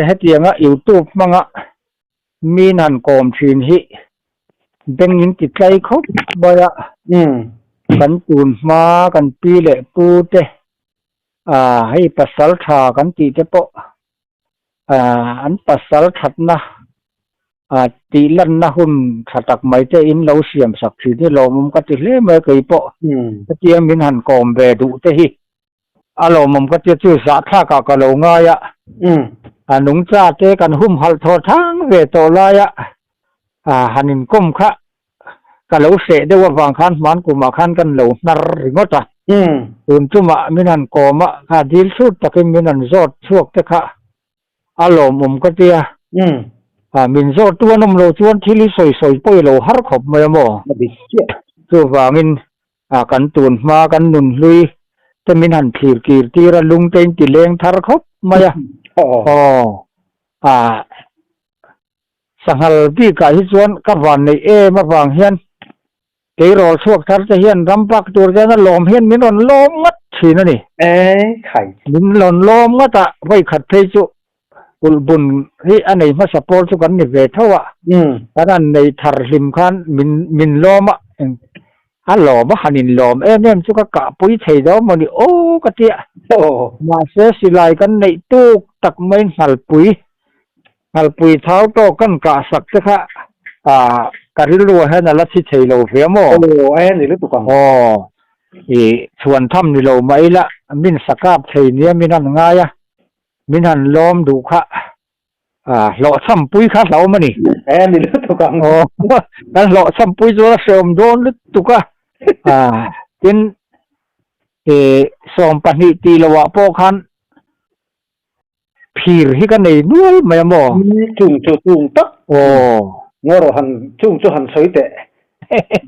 Hetianga youtube hmanga min han kawm thin hi beng in ti tlai khawp mai a, kan tun hma kan pi leh pu te hei pasal tha kan tih te pawh an pasal thatna tih lanna hun tha tak mai te in lo siam sak thin hi lawmawm ka ti hle mai kei pawh hetiang min han kawm ve duh te hi a lawmawm ka tia chu zahthlak ah ka lo ngai a a nungcha te kan humhalh thaw thang ve tawh lai a han inkawm kha ka lo hreh deuh avang khan hman kumah khan kan lo hnar ringawt a, tun tumah min han kawm a, kha dil chhut takin min han zawt chhuak te kha a lawmawm ka tia, min zawt tu an awm lo chuan thil hi sawi sawi pawh i lo har khawp mai a maw? Chuvangin kan tun hma kan nun hlui te min han thlir kir tir a, lung te in ti leng thar khawp mai a, aw Sanghal bikah hi chuan ka van neih em avang hian keirawl chhuak thar te hian ram pak tur hian a lawm hian min rawn lawm ngat thin a ni. Min rawn lawm ngat a, vawikhat phei chu ulhbun hi a nei hmasa pawl chu kan ni ve tho a, kan han nei thar hlim khan min min lawm a, a lawm a han inlawm em em chu ka kahpui thei dawn maw ni aw ka tia. Mahse silai kan neih tuk tak mai nghalpui Nghalpui thau tawk kan kah sak te kha ka rilru ah hian a la thi thei lo ve a maw? Aw e ni lutuk ang. Aw i chhuan tham ni lo mah ila min sakap thei nia min han ngai a, min han lawm duh kha hlawhchhampui kha hlauhawm a ni. E ni lutuk ang. Aw kan hlawhchhampui chuan a hrehawm dawn lutuk a, tin i 20 tih lohah pawh khan Phir hi ka nei nual mai a maw? Chung chu chung tak. Aw. Ngaw rawh han chung chu han sawi teh.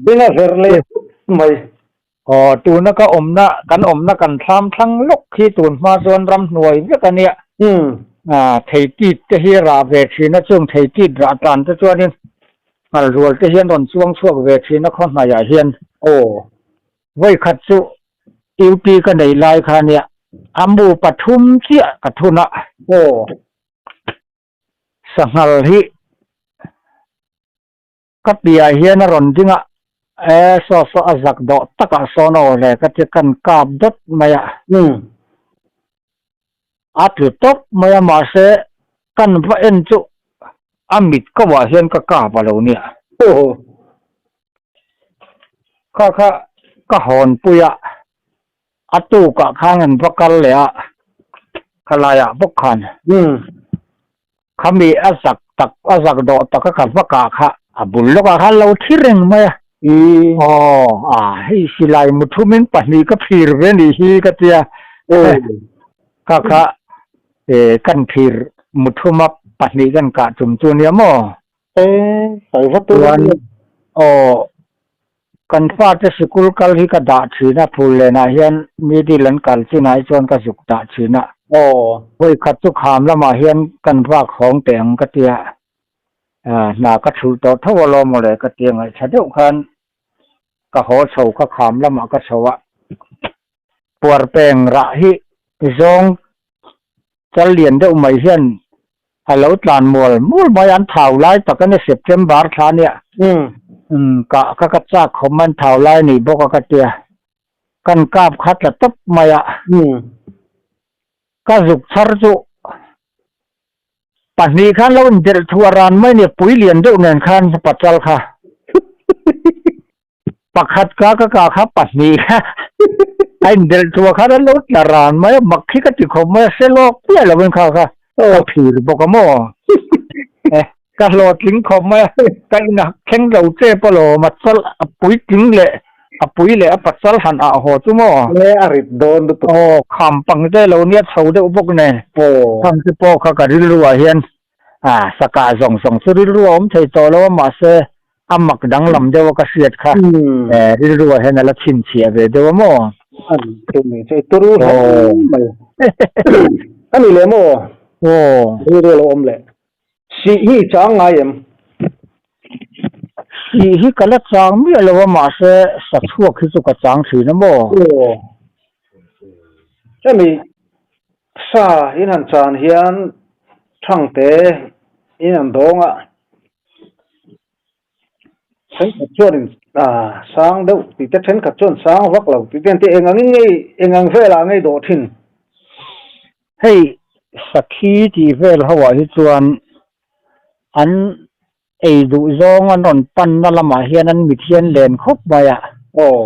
Benga ver leh mai. Aw, tuna ka awmna, kan awmna kan thlam thlang lawk hi tun hma chuan ramhnuai vek a nia. Thei tit te hi rah ve thin a, chung thei tit rah tan te chuanin nghalrual te hian rawn chuang chhuak ve thin a khaw hnaiah hian. Aw. Vawikhat chu UP ka nei lai kha nia, a mu pathum chiah ka thun a. Aw. Sanghal hi ka piah hian a rawn ding a, e saw saw a zak dawh takah sawn aw le ka ti kan kap dawt mai a. A tlu tawp mai a mahse kan va en chu a mit ko ah hian ka kap a lo nia. Aw. Kha kha ka hawn pui a, a tukah khan an va kal leh a, khalaiah bawk khan khami a zak tak a zak dawh tak a ka va kah kha a bul lawkah khan lo thi reng mai a. Aw a hei silai muthumin pahnih ka phir ve nih hi ka tia, kha kha kan phir muthuma pahnih kan kah tum chu nia maw? Chuan aw kan fate sikul kal hi ka dah thin a, Phullenah hian middle an kal chinah hi chuan ka zuk dah thin a. Vawi khat chu kham lamah hian kan vak hawng teh ang ka tia, hna ka thulh tawh tho alawm mawle ka tia ngaihthla deuh khan ka haw chho ka kham lamah ka chho a. Puar peng rah hi zawng chal lian deuh mai hian A lo tlan mual mual mai an thau lai tak a ni September thla nia. Umm ka ka ka chak khawm an thau lai ni bawk a ka tia. Kan kap kha tla tawp mai a. Ka zuk chhar chu pahnih khan lo indelh thu a ran mai nia pui lian deuh nen khan pachal kha. Pakhat ka ka kah kha pahnih kha a indelh chhuah khan an lo tla ran mai a, mak hi ka ti khawp mai a, hre lawk piah lovin kha kha ka phir bawk a maw? Ka hlawhtling khawp mai a, ka inah thleng lo tep alawm, a chal a puitling leh a pui leh a pasal han ah haw chu maw? Nge a rit dawn lutuk. Aw, kham pang te lo nia chho deuh bawk nen, kham chu pawh kha ka rilru ah hian sakah zawng zawng chu rilru a awm thei tawh lo a, mahse A mak danglam deuh a ka hriat kha rilru ah hian a la chhinchhiah ve deuh a maw? An ti mai che turu hle mai. A ni leh maw? Aw. Rilru a lo awm leh. Sih hi i chang ngai em? Sih hi ka la chang miah lo a, mahse sa chhuak hi chu ka chang thin a maw? Aw. Hemi sa in han chan hian thangte in an dawng a, thenkhat chuanin sang deuh tih te thenkhat chuan sang vak lo tih te an ti eng angin ngei eng ang velah ngei dawh thin. Hei sakhi tih vel ho ah hi chuan an ei duh zawng an rawn panna lamah hian an mit hian len khawp mai a. Aw.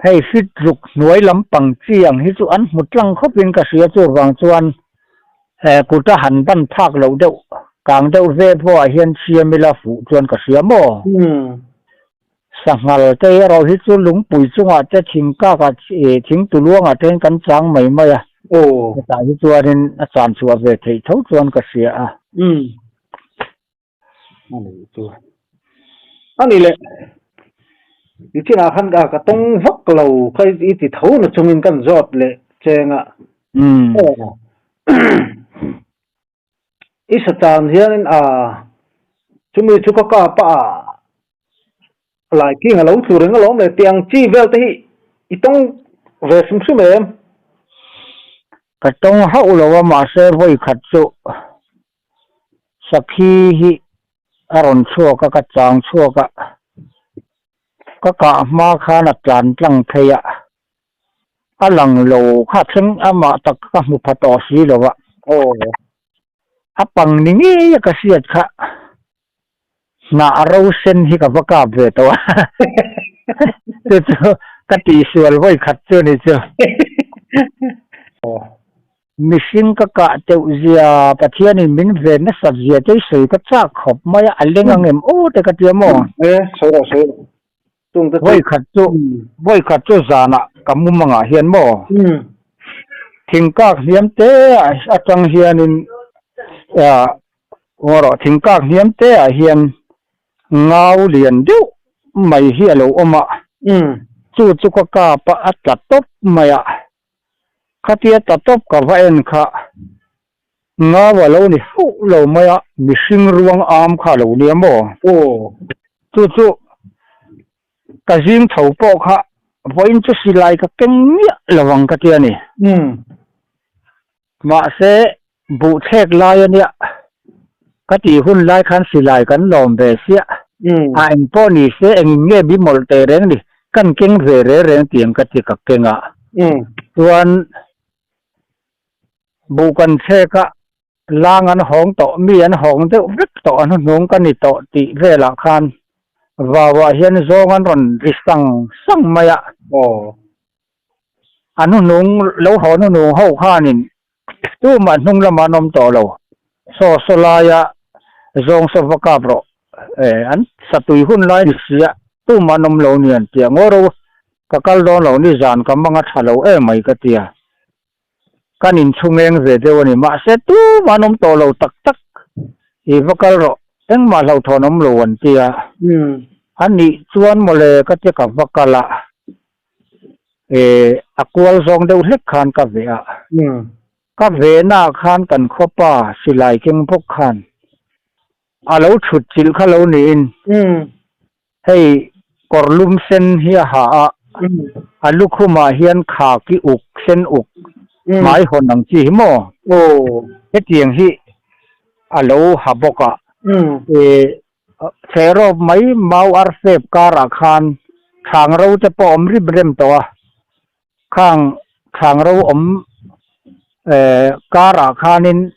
Hei fit ruk hnuai lampang chi ang hi chu an hmu tlang khawpin ka hria chuvang chuan kut a han ban phak loh deuh kang deuh ve pawhah hian siam ila fuh chuan ka hria maw? Sanghal te erawh hi chu lungpui chungah te thingkakah thing tuluangah te hian kan chang mai mai a, hetah hi chuanin a chan chhuah ve theih tho chuan ka hria a. A nih chu. A nih leh, i chinah khan ka tawng vak lo kha i ti tho na chungin kan zawt leh cheng a. I satan hianin a chumi chu ka kap a laiking a lo tlu reng alawm le tih ang chi vel te hi i tawng ve hrim hrim em? Ka tawng hauh lo a mahse vawi khat chu Sakhi hi a rawn chhuak a, ka chang chhuak a, ka kah hma khan a tlan tlang phei a, a lang lo kha thleng amah tak ka hmu pha tawh si lo a, a pang ni ngei a ka hriat kha hnah ro sen hi ka va kap ve tawh a, chu chu ka tihsual vawi khat chu ni chu. Mihring ka kah teuh zia, Pathianin min ve nasat zia te hi sawi ka chak khawp mai a, a leng ang em aw te ka tia maw? E, sawi rawh, sawi rawh. Chung te chu. Vawi khat chu, vawi khat chu zanah ka mumangah hian maw? Thingkak hniam te ah atang hianin, ngaw rawh, thingkak hniam te ah hian ngau lian deuh mai hi a lo awm a, chu chu ka kap a, a tla tawp mai a. Khatia ta tawp ka va en kha ngau a lo ni hauh lo mai a, mihring ruang am kha a lo nia maw? Aw. Chu chu ka zing tho pawh kha vawiin chu silai ka keng miah lo ang ka ti a ni. Mahse buh thlek lai a nia, ka tih hun lai khan silai kan lawm ve siah. A eng pawh ni se engin nge bi mawlh teh reng ni, kan keng ve re reng tiang ka ti ka keng a. Chuan buh kan thlek a, lang an hawng tawh, mi an hawng deuh vek tawh a hnuhnung ka ni tawh tih velah khan vauah hian zawng an rawn ri sang sang mai a. A hnuhnung lo haw hnuhnung ho khanin tumah hnung lamah an awm tawh lo. Saw saw laia zawng saw va kap rawh. E, an satui hun lai ni sia tumah an awm lo ni an tia. Ngaw ro ka kal dawn lo ni zan ka mang a tha lo em mai ka tia. Kan inchhungeng ve deuh a ni. Mahse tumah an awm tawh lo tak tak. I va kal rawh. Engmah hlauhthawn awm lo an tia. A nih chuan mawle ka tia ka va kal a. A kual zawng deuh hlek khan ka veh a. Ka vehnaah khan kan khawpa silai keng bawk khan a lo thut chilh kha lo niin hei kawr lum sen hi a ha a, a lukhumah hian khaki uk sen uk hmai hawn ang chi hi maw? Hetiang hi a lo ha bawk a. Chherawp mai mau arfep karah khan thlang ro te pawh awm rip rem tawh a, khang thlang ro awm karah khanin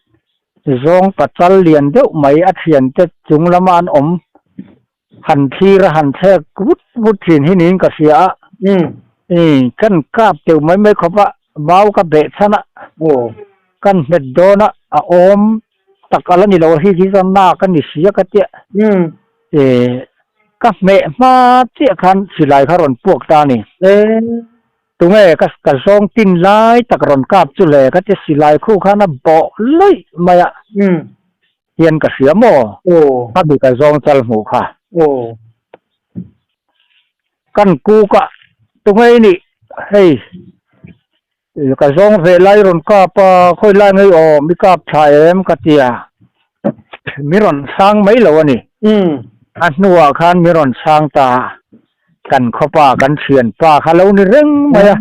zawng pachal lian deuh mai a thiante chung lama an awm han thlir a han thlek vut vut thin hi niin ka hria a, kan kap teuh mai mai khawp a, mau ka beh chhan a, kan hmet dawn a, a awm Tak a la ni lo hi hi chuan nak a ni si a ka tia. E ka hmeh hma chiah khan silai kha rawn puak ta a ni. Tunge ka ka zawng tin lai tak rawn kap chu le ka tia silai khu khan a bawh lawih mai a hian ka hria maw? Ka mi ka zawng chal hmuh kha. Kan kuk a tunge i nih hei. Ka zawng ve lai rawn kap a, khawi lai ngei awm i kap tha em ka ti a, mi rawn sang mai lo a ni. A hnuah khan mi rawn chhang ta a, kan khawpa kan thianpa kha lo ni reng mai a,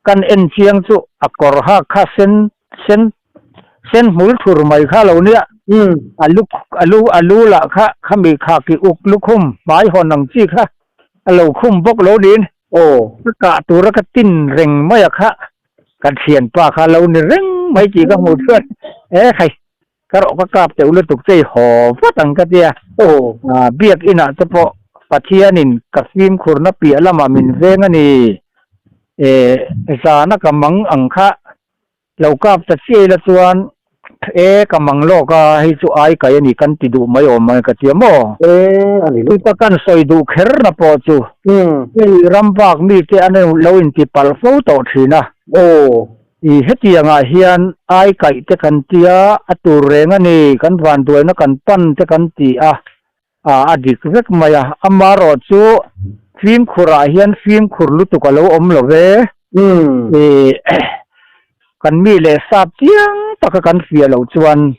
kan en chiang chu a kawr hak kha sen sen sen hmul thur mai kha lo nia, a lu a lu a lu lah kha khami khaki uk lukhum hmai hawn ang chi kha a lo khum bawk lo niin ka kah tura ka tin reng mai a kha kan thianpa kha lo ni reng mai tih ka hmuh chuan e khai Ka rawh ka kap teuh lutuk che i haw vat ang ka tia. Biak inah te pawh Pathianin ka fimkhurna piah lamah min veng a ni. E, zana ka mang ang kha lo kap ta chiai la chuan e ka mang lawk a, hei chu ai kai a ni kan ti duh mai awm ang ka tia maw? E, a ni lutuk. Chuta kan sawi duh kher na pawh chu hei ram bak mite an lo inti palh fo tawh thin a. Aw. I hetiangah hian ai kaih te kan tia, a tur reng a ni, kan vanduaina kan pan te kan ti a, a dik vek mai a. Amaherawh chu fimkhurah hian fimkhur lutuk a lo awm lo ve. I kan mi leh sap chiang taka kan fiah loh chuan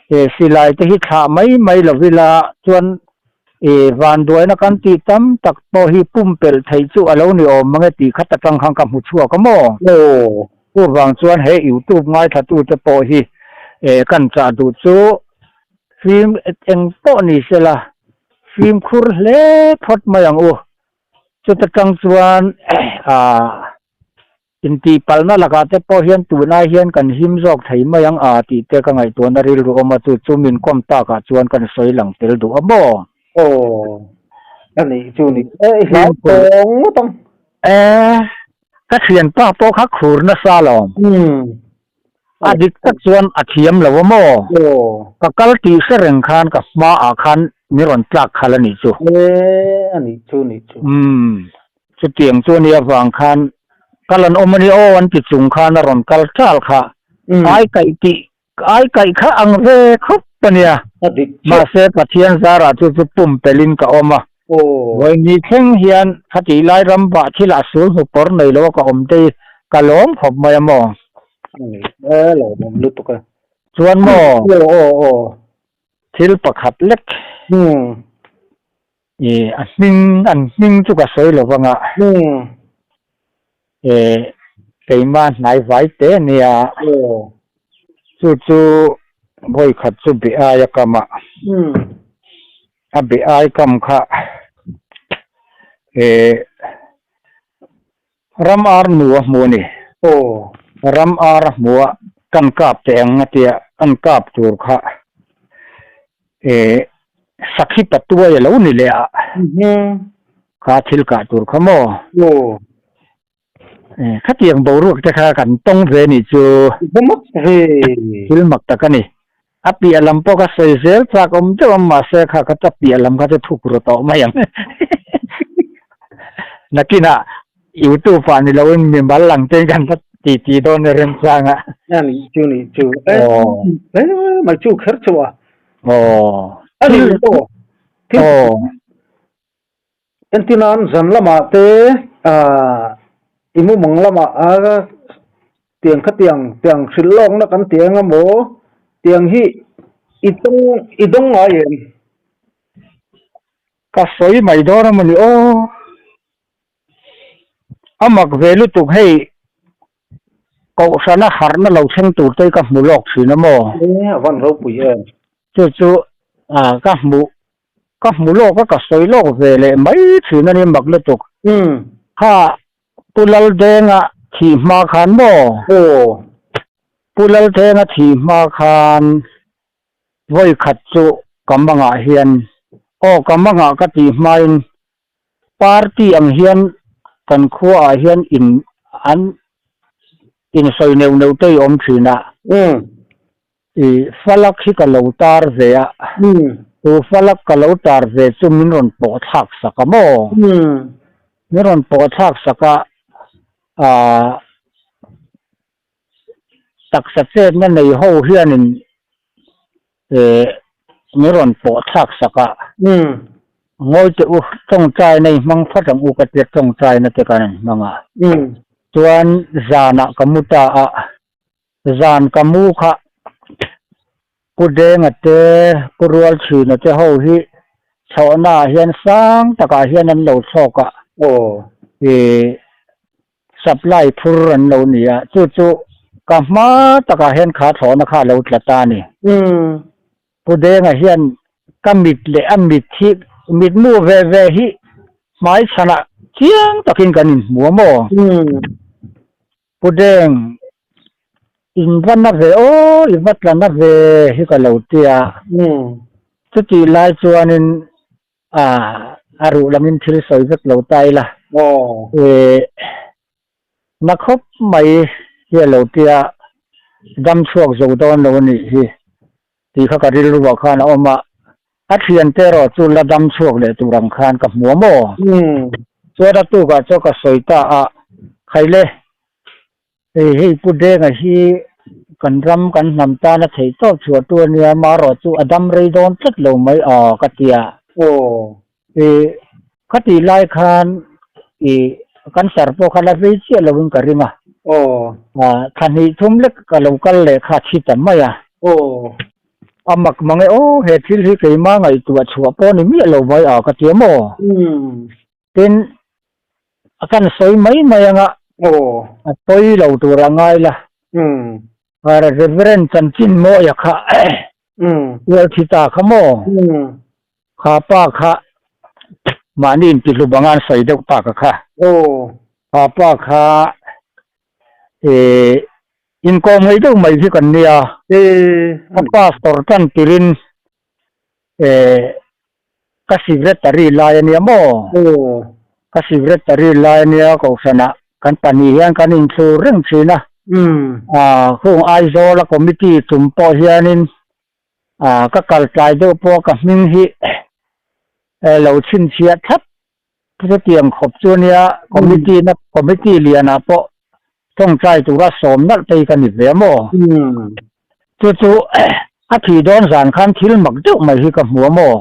He silai te hi thlah mai mai lo ila chuan i vanduaina kan tih tam tak pawh hi pumpelh theih chu a lo ni awm mange tih khat atang khan ka hmu chhuak a maw? Aw. Chuvang chuan he YouTube ngaithla te pawh hi kan chah duh chu fim eng pawh ni sela fimkhur hle phawt mai ang u. Chuta tang chuan ah Intihpalhna lakah te pawh hian tunai hian kan him zawk thei mai ang a tih te ka ngaihtuahna rilru awm a, chu chu min kawm takah chuan kan sawi lang tel duh a maw? Aw, a nih chu ni. E, i hlau tawng ngawt ang. E, ka thianpa pawh kha khur nasa alawm. A dik tak chuan a thiam lo a maw? Aw. Ka kal tih hre reng khan ka hmaah khan min rawn tlak khalh a nih chu. E, a nih chu nih chu. Umm, Chutiang chu ania vang khan kal an awm a ni aw an ti chung khan a rawn kal ṭal kha. Ai kaih tih ai kaih kha ang ve khawp a nia. Mahse Pathian zarah chu chu pumpelhin ka awm a. Vawiin thleng hian khatih lai ram bah thilah sul hmu pawr nei lo a ka awm te hi ka lawm khawp mai a maw? Chuan maw? Thil pakhat lek. I a hming an hming chu ka sawi lo vang a. E keimah hnai vai te a nia. Chu chu vawi khat chu be ai a kam a. A be ai kam kha e ram ar nu a hmu a ni. Ram ar a hmu a kan kap teh ang a tia kan kap tur kha e sakhi patuai a lo ni leh a kha thil kah tur kha maw? E khatiang boruak te kha kan tawng ve nih chu thil mak tak a ni. A piah lam pawh kha sawi zel chak awm deuh a mahse kha kha chu a piah lam kha chu thuk ru tawh mai ang. Nakinah YouTube ah ni loin mimal ang te in kan la ti ti dawn e remchang a. A nih chu nih chu. E mai chu kher chu a. Aw. A ni aw. Aw. Entinan zan lamah te i mumang lamah a tiang kha tiang tiang hrilh lawkna kan ti eng emaw tiang hi i dawng i dawng ngai em? Ka sawi mai dawn a mawni aw. A mak ve lutuk hei kohhrana harhna lo thleng tur te hi ka hmu lawk thin a maw? E a van ropui em. Chu chu ka hmuh ka hmu lawk a ka sawi lawk ve leh mai thin a ni mak lutuk. Kha Pu Laldenga thih hma khan maw? Aw. Pu Laldenga thih hma khan vawi khat chu ka mangah hian aw ka mangah ka tih hmain Party ang hian kan khuaah hian in an insawi neuh neuh te i awm thin a. I falak hi ka lo tar ve a. Chu falak ka lo tar ve chu min rawn pawh thlak sak a maw? Min rawn pawh thlak sak a, ah taksa chetna nei ho hianin Min rawn pawh thlak sak a. Ngawi teh u, tawngtaina i hmang phawt ang u ka tia tawngtaina te kan an hmang a. Chuan zanah ka mu ta a, zan ka mu kha Pu Denga te, Pu Rualchhina te ho hi. Chhawhnaah hian sang takah hian an lo thlawk a. Aw. Ih supply phur an lo ni a, chu chu ka hma takah hian kha thlawhna kha a lo tla ta a ni. Umm. Pu Denga hian ka mit leh a mit hi mitmu ve ve hi hmai chhanah chiang takin kan inhmu a maw? Umm. Pu Deng, in va na ve aw, i va tla na ve hi ka lo ti a. Chutih lai chuanin a a ruh langin thil sawi vek lo ta ila. Ih, na khawp mai hi a lo ti a, dam chhuak zo dawn lo a nih hi tih kha ka rilruah khan a awm a. A thiante erawh chu la dam chhuak leh tur ang khan ka hmu a maw? Chuan a tukah chuan ka sawi ta a, Khaile, hei hei Pu Denga hi kan ram kan hnam tana theih tawp chhuah tu a nia, amaherawh chu a dam rei dawn tlat lo mai aw ka ti a. Ih, khatih lai khan ih kan sar pawh kha la vei chiah lovin ka ring a. Thla hnih thum lek ka lo kal leh kha a thi ta mai a. A mak mang e aw, he thil hi keimah ngaihtuah chhuah pawh ni miah lo mai a ka ti a maw? Tin, a kan sawi mai mai anga a pawi lo tur a ngai la. Reverend chanchin mawia kha ual thi ta kha maw? Kha pa kha mahni intihlu banga an sawi deuh tak a kha. Kha pa kha Inkawm ngei deuh mai hi kan nia. Ka pastor tan tirin ka secretary lai a nia maw? Ka secretary lai a nia Kohhranah kan pahnih hian kan inthlur reng thin a. Khung Aizawla committee tum pawh hianin ka kal tlai deuh pawh ka hming hi lo chhinchhiah thlap Chutiang khawp chu ania committee na committee lianah pawh tawngtai tura sawm nalh te hi ka ni ve a maw? Chu chu a thih dawn zan khan thil mak deuh mai hi ka hmu a maw?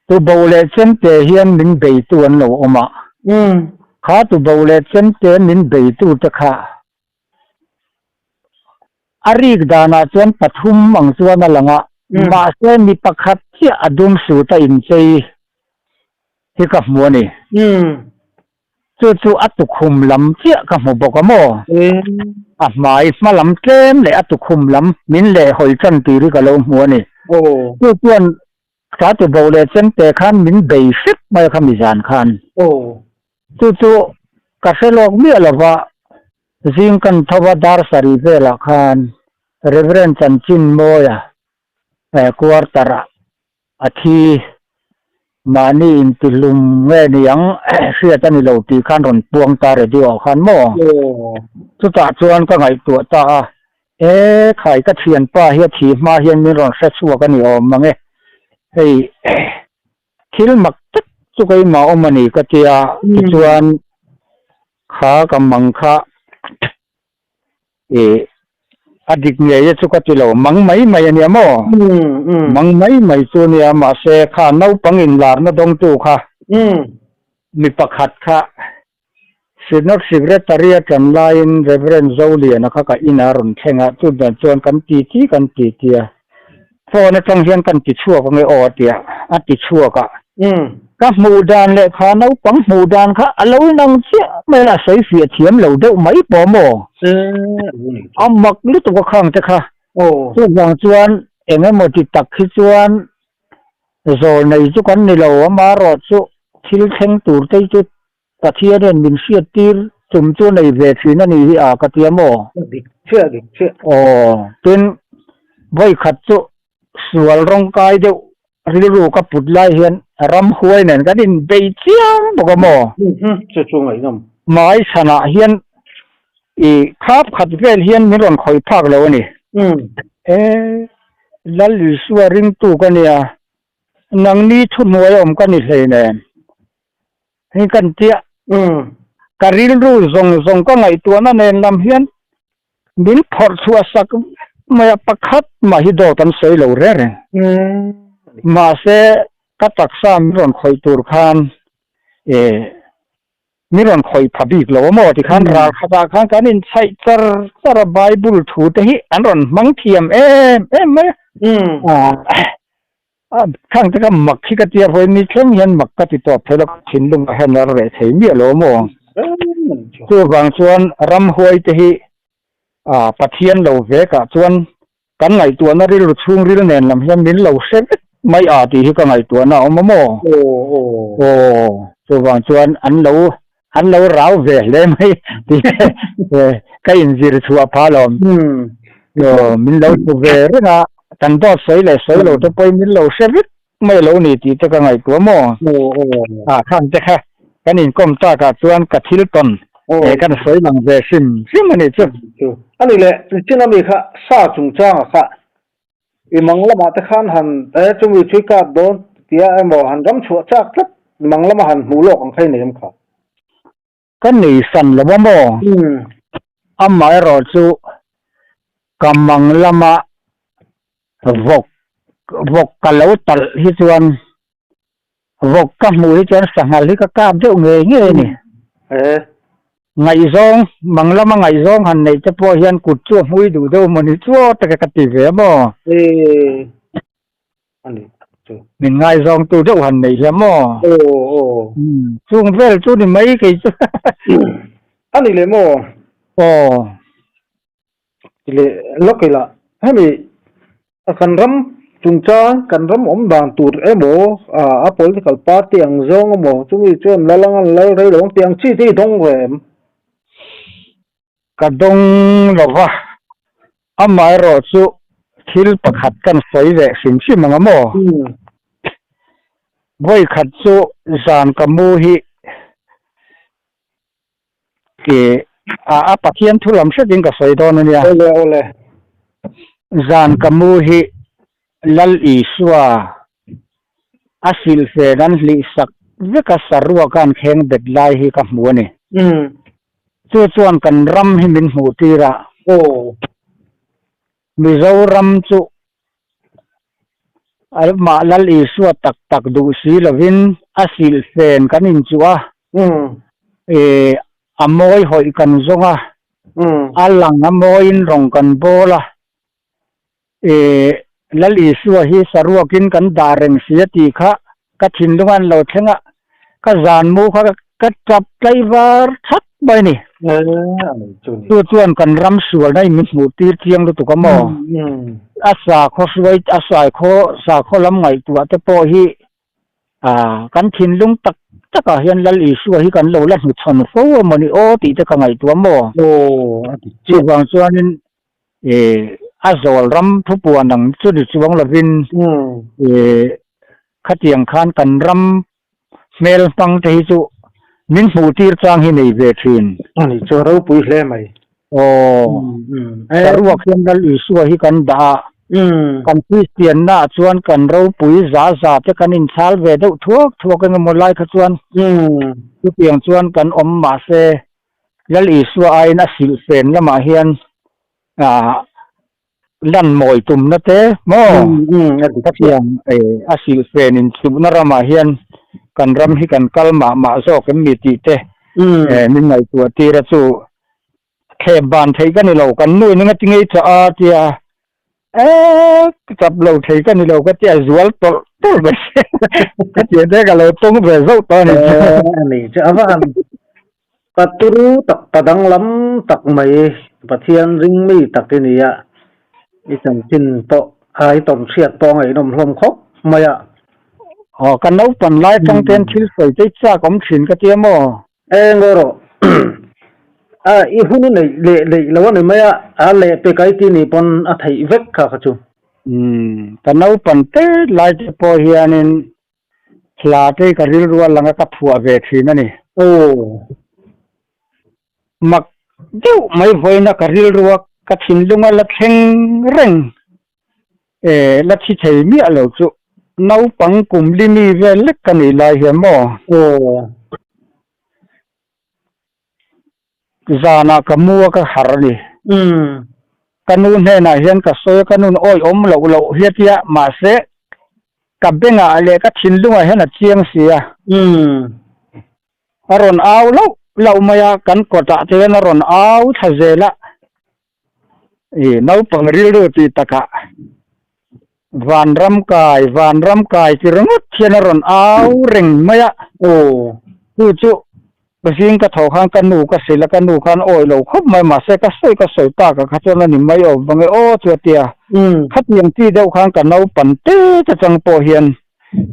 Tubo leh chemte hian min beitu an lo awm a, kha tubo leh chemte min beitu te kha A rik danah chuan pathum ang chuan a lang a, mahse mi pakhat chiah a dum sut a inchei hi ka hmu a ni. Chu chu a tukhum lam chiah ka hmu bawk a maw? A hmai hma lam tlem leh a tukhum lam min lehhawi tan tir hi ka lo hmu a ni. Chu chuan Tla tu bo leh chemte khan min bei hrep mai a kha mi zan khan. Chu chu ka hre lawk miah lova zing kan tho a dar sarih velah khan Reverend Chanchin Mawia quarter ah a thi mahni intihlum nge ni ang hriat a ni lo tih khan rawn puang ta radio ah khan maw? Chutah chuan ka ngaihtuah ta a. E khai ka thianpa hi a thih hma hian min rawn hre chhuak a ni awm mang e. Hei thil mak tak chu keimah awm a ni ka tia tichuan kha ka mang kha i a dik ngei e chu ka ti lo mang mai mai a nia maw? Mang mai mai chu a nia mahse kha naupang inlarna dawngtu kha mi pakhat kha Synod Secretary a ṭan laiin Rev. Zoliana kha ka inah a rawn thleng a, chutah chuan kan ti ti kan ti ti a, phone aṭang hian kan ti chhuak ange aw a ti a, a ti chhuak a. Ka hmuh dan leh kha naupang hmuh dan kha a lo inang chiah mai a, a sawi fiah thiam lo deuh mai pawh maw? A mak lutuk a khang te kha. Chuvang chuan eng emaw ti tak hi chuan Zawl nei chu kan ni lo, amaherawh chu thil thleng tur te hi chu Pathian hian min hriat tir tum chu nei ve thin a ni hi a ka tia maw? Dik chiah, dik chiah. Aw, tin, vawi khat chu sual rawngkai deuh rilru ka put lai hian ramhuai nen kan inbei chiang bawk a maw? Chu chu ngaihnawm. Mai chhanah hian i khap khat vel hian min rawn khawih phak lo a ni. E, Lal Isua ringtu ka nia, nangni thuhnuai awm ka ni hlei nen. Hei kan tia, ka rilru zawng zawng ka ngaihtuahna nen lam hian min phawrh chhuah sak mai a, pakhat mah hi dawt an sawi lo reng reng. Mahse, ka taksa min rawn khawih tur khan e, Min rawn khawih pha bik lo a maw tikhan ral khatah khan kan inchhaih char char a, Bible thu te hi an rawn hmang thiam em em mai a. A khang te kha mak hi ka tia vawi ni thleng hian mak ka ti tawp thei lo, ka thinlungah hian a reh thei miah lo maw? Chuvang chuan ramhuai te hi Pathian lo vekah chuan kan ngaihtuahna rilru chhungril nen lam hian min lo hre vek mai a tih hi ka ngaihtuahna a awm a maw? Aw, chuvang chuan an lo an lo rau ve hle mai tih ka inzir chhuah phah alawm. Aw, min lo hmu ve reng a, kan dawt sawi leh sawi lo te pawhin min lo hre vek mai lo ni tih te ka ngaihtuah maw? A khang te kha kan inkawm takah chuan ka thil tawn eh kan sawi lang ve hrim hrim a nih chu. A ni le, chin ami kha sa chungchanga kha i mang lamah te khan han eh chumi chu i kap dawn tia emaw han ram chhuah chak tlat mang lama han hmuh lawk ang kha i nei em kha? Ka nei san lo a maw? Amaherawhchu ka mang lama vawk vawk ka lo talh hi chuan vawk ka hmuh hi chuan sanghal hi ka kap deuh ngei ngei a ni. Ngaihzawng mang lama ngaihzawng han neih te pawh hian kut chu a hmui duh deuh maw ni chu aw taka ka ti ve a maw? A ni tak chu. Min ngaizawngtu deuh han neih hian maw? Aw aw. Chung vel chu ni mai kei chu. A ni leh maw? Aw. Ti leh lawk ila hemi kan ram chungchang kan ram awm dan tur emaw a political party ang zawng emaw chumi chuan lal anga lal rei lo ang tih ang chi te hi dawng ve em? Ka dawng lo va, amaherawh chu thil pakhat kan sawi leh hrim hrim ang a maw? Vawi khat chu zan ka mu hi i a Pathian thu lam hretin ka sawi dawn a nia. Awle awle. Zan ka mu hi Lal Isua a silhfen an hlih sak vek a saruak a an kheng bet lai hi ka hmu a ni. Chu chuan kan ram hi min hmuh tir a. Aw. Mizoram chu amah Lal Isua tak tak duh si lovin a silhfen kan inchuh a. E a mawi hawih kan zawng a. A lang a mawiin rawng kan bawl a. E Lal Isua hi saruakin kan dah reng si a tih kha ka thinlung a an lo thleng a, ka zan mu kha ka tap tlai var thak mai a ni. Chu chuan kan ram sualna in min hmuh tir chiang lutuk a maw? A sakhaw hruai, a saikhaw sakhaw lam ngaihtuah te pawh hi kan thinlung tak takah hian Lal Isua hi kan lo la hnuchhawn fo a maw ni aw tih te ka ngaihtuah maw? Chuvang chuanin E a zawl ram thupuan ang chu ni chuang lovin e khatiang khan kan ram hmel hmang te hi chu min hmuh tir chang hi nei ve thin. A ni chu ropui hle mai. Aw saruak hian Lal Isua hi kan dah a, kan Kristian naah chuan kan ropui za za te kan inchhal ve deuh thuak thuak engemaw lai kha chuan chutiang chuan kan awm mahse Lal Isua aiin a silhfen lamah hian lan mawi tumna te maw khatiang a silhfen inchukna ramah hian kan ram hi kan kal mah mah zawk em ni tih te min ngaihtuah tir a chu thlep ban theih ka ni lo kan nu in eng atinge i chah a tia Eee ka chap lo thei ka ni lo ka tia zual tawlh tawlh mai ka tia te ka lo tawng ve zauh tawh a ni chu. Eee a ni chu a va han ka turu tak pa danglam tak mai Pathian ring mi tak i ni a i chanchin pawh a i tawn hriat pawh a ngaihnawm hlawm khawp mai a. Aw ka naupan lai atang ten thil sawi te i chak awm thin ka tia maw? Eng erawh a i hun i neih leh neih lo a ni mai a, a leh pe kai ti nih pawn a theih vek kha kha chu. Umm, ka naupan te lai te pawh hianin hla te hi ka rilru a lang a ka phuah ve thin a ni. Aw. Mak deuh mai vawiina ka rilru a ka thinlung a la thleng reng e la thi thei miah lo chu naupang kum li mi vel lek ka nih lai hian maw? Aw. Zanah ka mu a ka harh a ni. Umm. Ka nu hnenah hian ka sawi a, ka nun awi awm loh loh hi a tia, mahse ka bengah leh ka thinlungah hian a chiang si a. Umm. A rawn au loh loh mai a, kan kawtah te hian a rawn au thla zel a. I naupang rilru tih takah Vanram kai, Vanram kai ti ringawt hian a rawn au reng mai a. Aw. Chu chu zing ka tho khan ka nu ka hrilh a, ka nu khan awi lo khawp mai mahse ka sawi ka sawi tak ah kha chuan a ni mai awm vang e aw chu a ti a. Khatiang chi deuh khan ka naupan te te chang pawh hian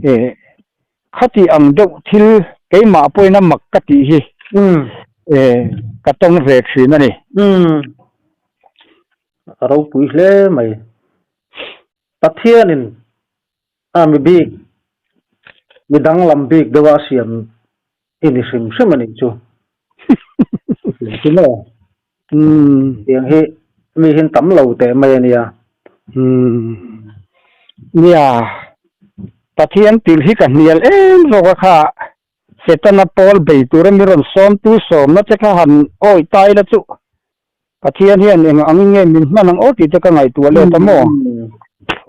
eh khati ang deuh thil keimah pawhin a mak ka tih hi eh ka tawng ve thin a ni. A ropui hle mai. Pathianin a mi bik, mi danglam bik deuha a siam i ni hrim hrim a nih chu. Chu maw? Tiang hi mi hin tam lo teh mai a nia. Nia, Pathian til hi ka hnial em zawk a kha. Setana pawl bei tura mi rawn sawmtu sawmna che kha han awih ta ila chu. Pathian hian eng angin nge min hman ang aw tih te ka ngaihtuah let a maw?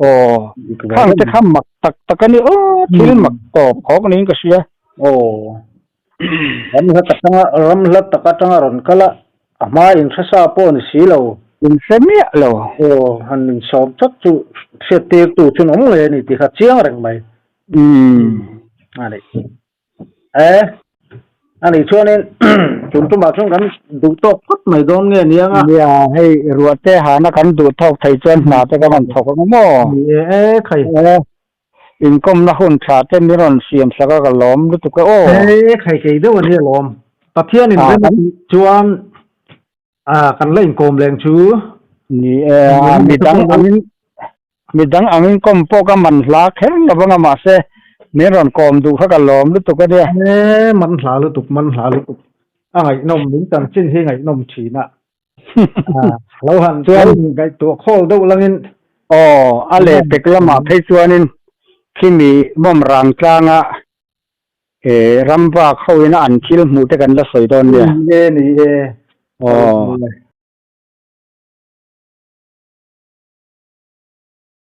Aw, khang te kha mak tak tak a ni aw, thil mak tawp khawk niin ka hria. Aw, ram hla tak atanga ram hla tak atanga rawn kal a, a hma inhre sa pawh ni si lo. Inhre miah lo. Aw, han insawm chat chu hriattirtu chu an awm ngei a ni tih kha chiang reng mai. A ni. E, a nih chuanin tun tumah chuan kan duh tawk phawt mai dawn nge ni anga? Nia, hei ruahte hana kan duh tawk thei chuan hna te kan han thawk ang maw? Ni e, e khai. E, inkawmna hun tha te min rawn siam sak a ka lawm lutuk e aw. E, khai kei deuh a nia lawm. Pathianin rem a tih chuan a kan la inkawm leng chu. Ni e, a midang angin Midang angin kawm pawh ka man hla kher lo vang a mahse min rawn kawm duh kha ka lawm lutuk a nia. E man hla lutuk man hla lutuk a ngaihnawm min chanchin hi ngaihnawm thin a lo han Chuan ngaihtuah khawl deuh langin. Aw a leh pek lamah phei chuanin khimi mawm rang tlanga e ramvak hoin a an thil hmuh te kan la sawi dawn nia. Ni e ni e. Aw.